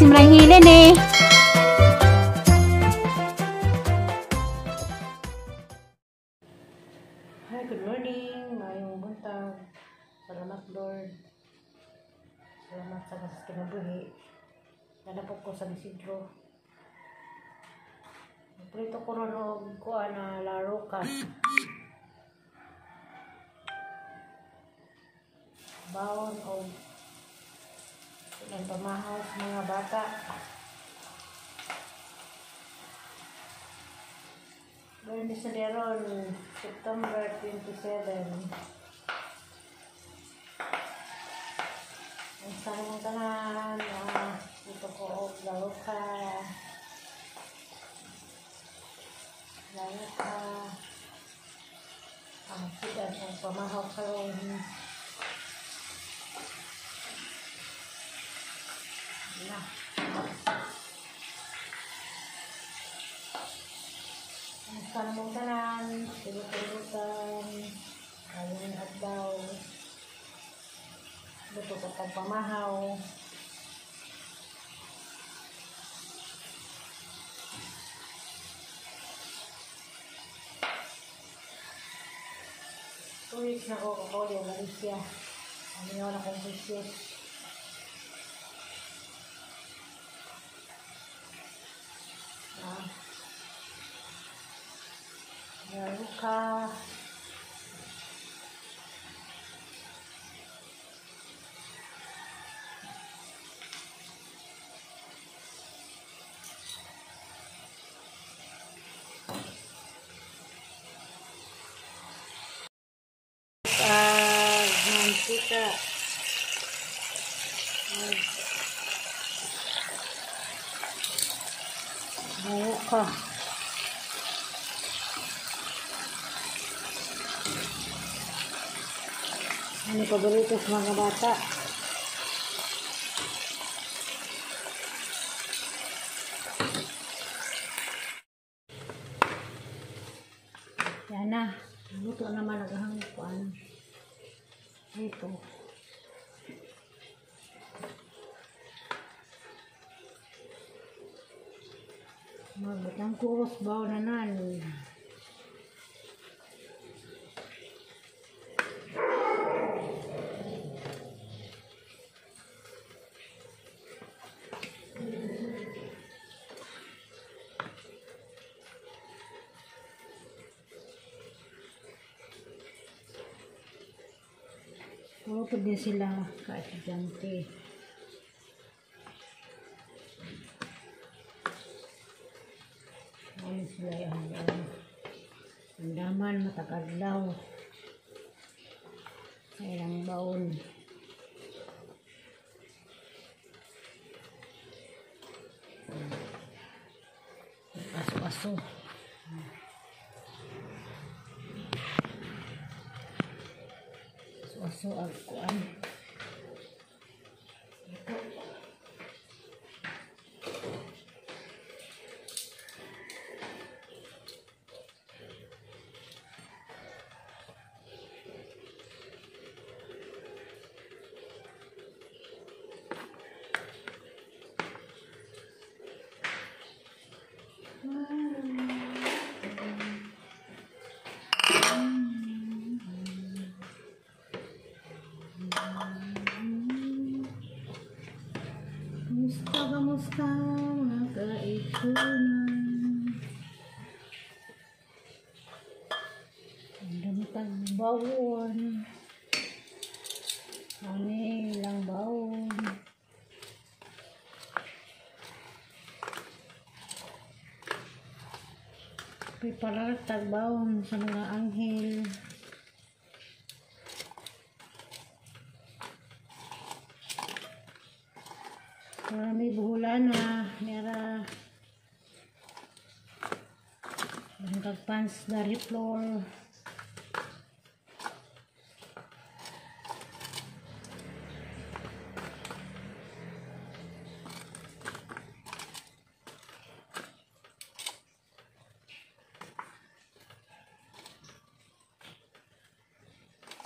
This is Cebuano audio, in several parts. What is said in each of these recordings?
Simrang hilin eh. Hi, good morning. Maayong buntag. Salamat, Lord. Salamat sa mas kinabuhi. Nanapok ko sa Isidro. Prito ko ron og kuan na laro ka. Baon og ilang pamahaw sa mga bata. Bernie sa Leron, September 27. Ang sarang tanan, dito ko og laro ka. Laro ka. Ang sidan ang pamahaw karon. Na. Ang sarang tanan, tulot-tulotan, ayong adlaw. Luto ko pang pamahaw. 2 weeks na ko kakuli ang Malaysia. Ano yun akong precious. Laro ka. Mantika. Buka. Ano paborito sa mga bata? Yan na. Luto naman ang kuan. Ito. Magbutang kuros baw na nan. Puro din sila ka-estudyante. Ano sila yung ang daman matakadlaw sa ilang baon. Aso-aso. Aso ang kuan. Ito. Kamusta, kamusta mga kaigsunan? Ang damtag bawon. Ano ilang bawon. Piparatag bawon sa mga anghel. Marami buhulana, nera kagpans dari floor.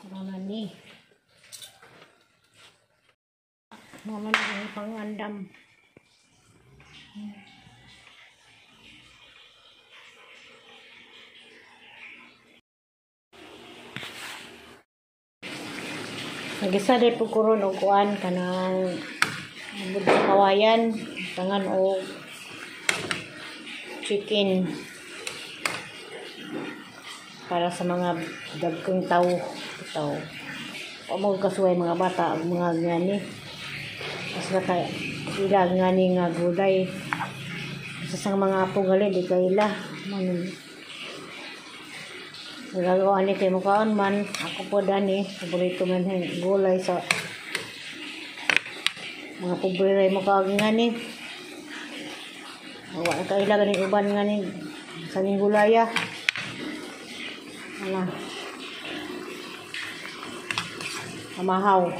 Mga ni. Mga ni pangandam. Nagisa day po kuron og kuan kanang bud sa kawayan, tangan og chicken para sa mga dagkong tawo. Tawo. O mo kasuway mga bata og mga ngani. Basta kay ila ngani nga gulay. Sa sang mga apo gali di kaila man. Nagagawa ni kay mukaon man ako po dani paborito man gulay sa mga pobre ray mukaon ngani. Wa na kaila gani uban ngani sa ning gulaya. Ana. Amahaw.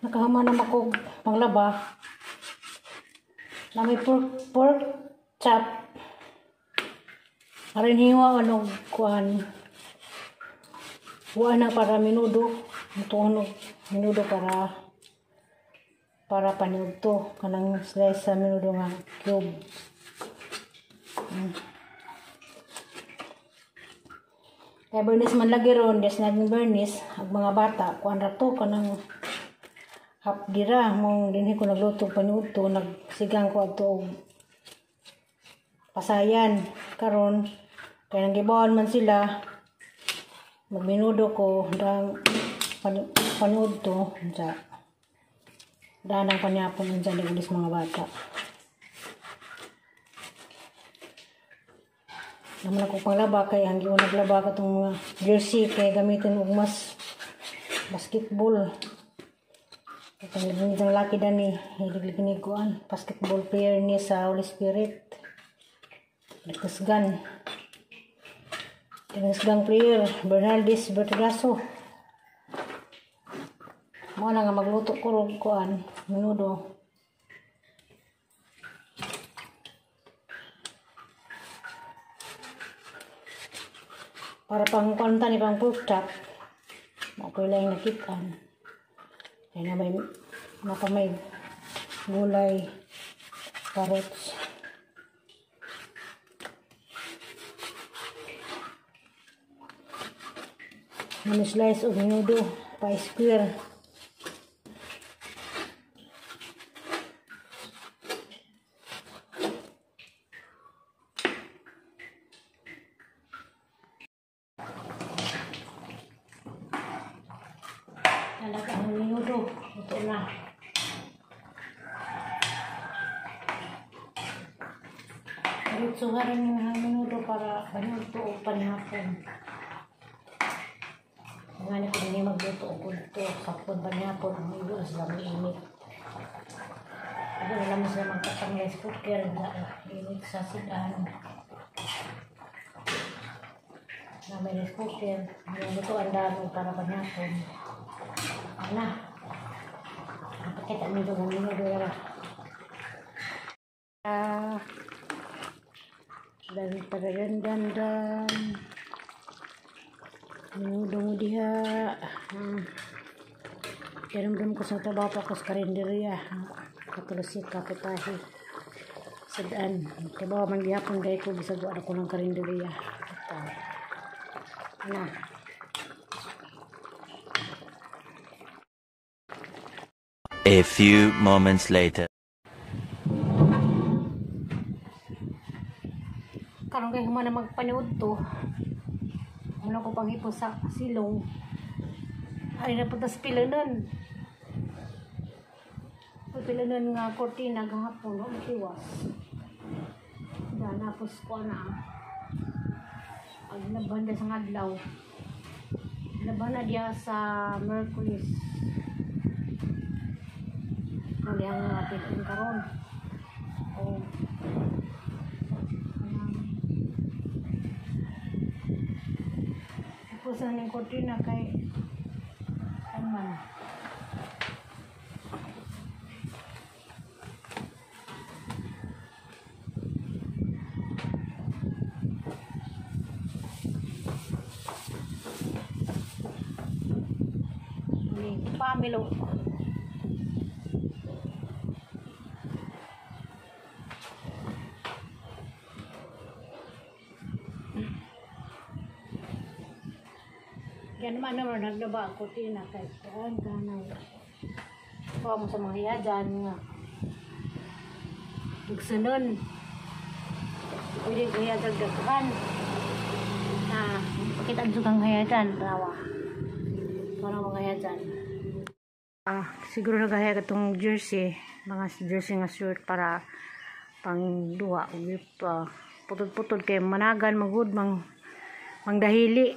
Nakahama na ako panglaba. Na may pork chop. Arin hiwa ano kuan. Wa na para minudo. Tunog minudo para paniudto kanang slice sa minudo nga cube. Kay bernis man lagi ron, des naging bernis ag mga bata kuan ra to kanang hap gira mong dinhi ko nagluto paniudto, nagsigang ko adto og pasayan karon kay nangibawon man sila magminudo ko dang paniudto unsa danang panyapon unsa ni ulis mga bata. Naman ako panglaba kay ang giunang naglaba katong mga jersey kay gamitin og mas basketball. Itong laki dani, hilig ni kuan, basketball player ni sa Holy Spirit. Nagkusgan. Nagkusgang player, Bernaldez Bertolaso. Mo na nga magluto ko og kuan, minudo. Para pang kuan tani pang pork chop. Mo ko lang nakitaan. Ay na may mapamay gulay, carrots. Mani slice og minudo pa square. Nalaga ang minudo. Ito na. Diretsuhan yung minudo para panuto o panihapon. Nga na ko din magluto o kunto. Sapon panihapon. Ang ibo sila may init. Ako na lang sila magkatang rice cooker. Init sa sidan. Na may rice cooker. Ang luto ang dami para panihapon. Ana. Napakita nito ng minudo yara. Dan dan dan dan. Minudo mo diha. Daramdam ko sa trabaho pa ko sa karinderya. Katulosit kapitahe. Sadaan. Trabaho man gihapon gay ko bisag wa ko ng karinderya. Ana. A few moments later. Karon kay human na magpaniud to. Muna ko panghipo sa silong. Ay na punta sa pilanon. Pilanon nga kortina gahapon no tiwas. Danapos ko na. Ag laban sa adlaw. Laban na diya sa Merkulis. Kali ang atin karon. O pusan ng kortina kay man. Pamilo. Yan naman naman naglaba ako tina kay kuan kanay. Kuha mo sa mga hiyajan nga. Bugsanon. Pwede ko hiyajan daghan. Na pakita ang sugang hiyajan rawa. Para mga hiyajan. Siguro nagahaya itong jersey, mga jersey nga shirt para pang duha ug putod-putod kay managan magud mang mangdahili.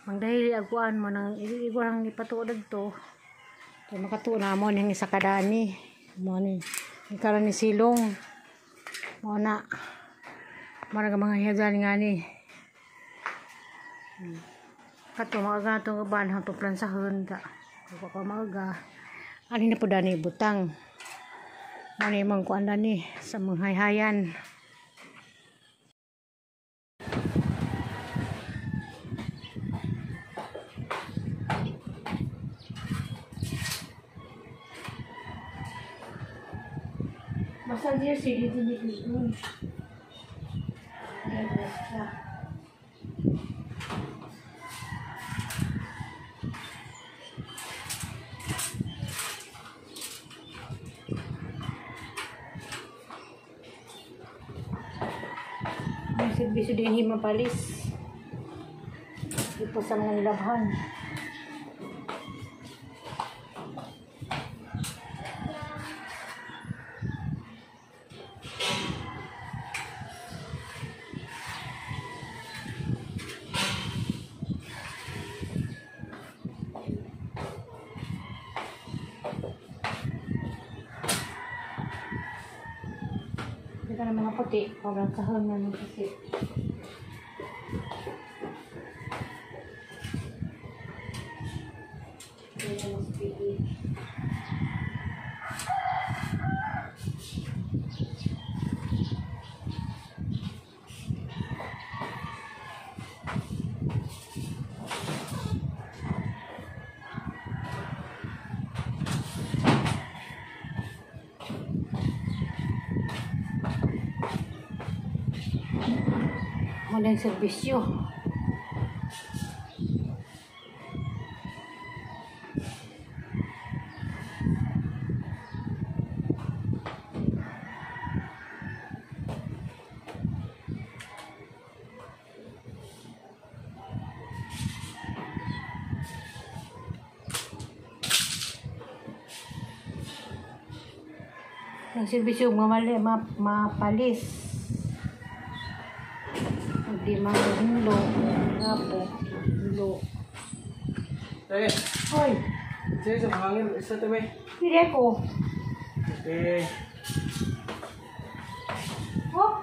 Mangdahili aguan mo nang iguang ipatuod dagto. Kay makatuo na mo ning isa kadani. Mo ni karon ni silong. Mo na. Mara mga hiyajan nga ni. Kato maaga atong uban hanto plansahon ta. Ako pa maaga. Ani na po dani butang. Mo ni mang kuan dani sa mga hayhayan. Basta jersey dito dito. May servisyo din himapalis. Dito sa mga nilabhan. Dito na mga puti, parang kahon na ng puti. Dito mas pili. Walang serbisyo. Ang serbisyo mamali, mapalis. Di manghilo, napo, hilo. Eh, Hoy, sige sa mahangin, isa to be. pili ko. Okay. Oh.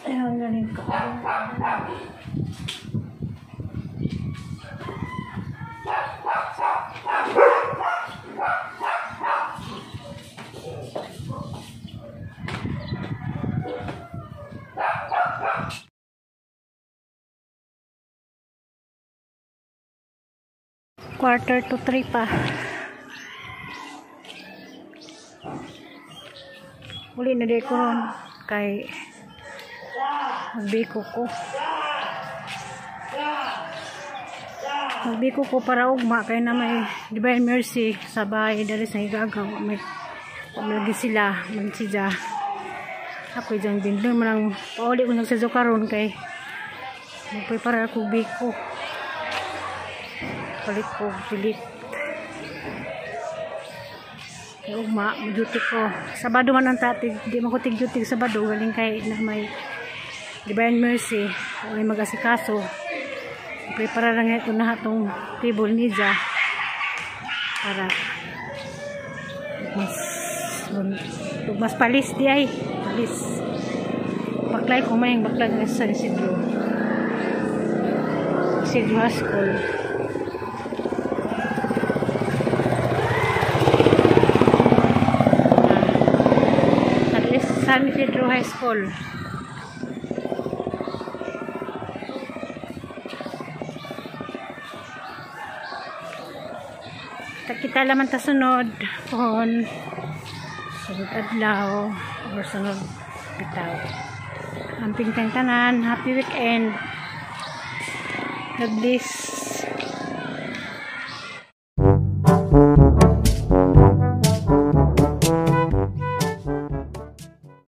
Ay, ang galing ka. 2:45 pa. Uli na di ko ron kay magbiko ko. Magbiko ko para ugma kay na may Divine Mercy sa bahay dali sa Higagaw. May lagi sila magsidya. Ako dyan din doon manang pauli ko nagsadyo karon kay magprepare ako biko. Palit ko pilit. Ugma, duty ko. Sabado man ang tati, di man ko tig-duty Sabado, galing kay na may Divine Mercy, may mag-asikaso. Prepare lang ito na itong table niya para mas palis di ay palis. Baklay ko may baklay na sa San Isidro. Isidro School. San Isidro High School. Kita laman ta sunod pohon, sunod adlaw or sunod bitaw. Amping tang tanan, happy weekend. God bless.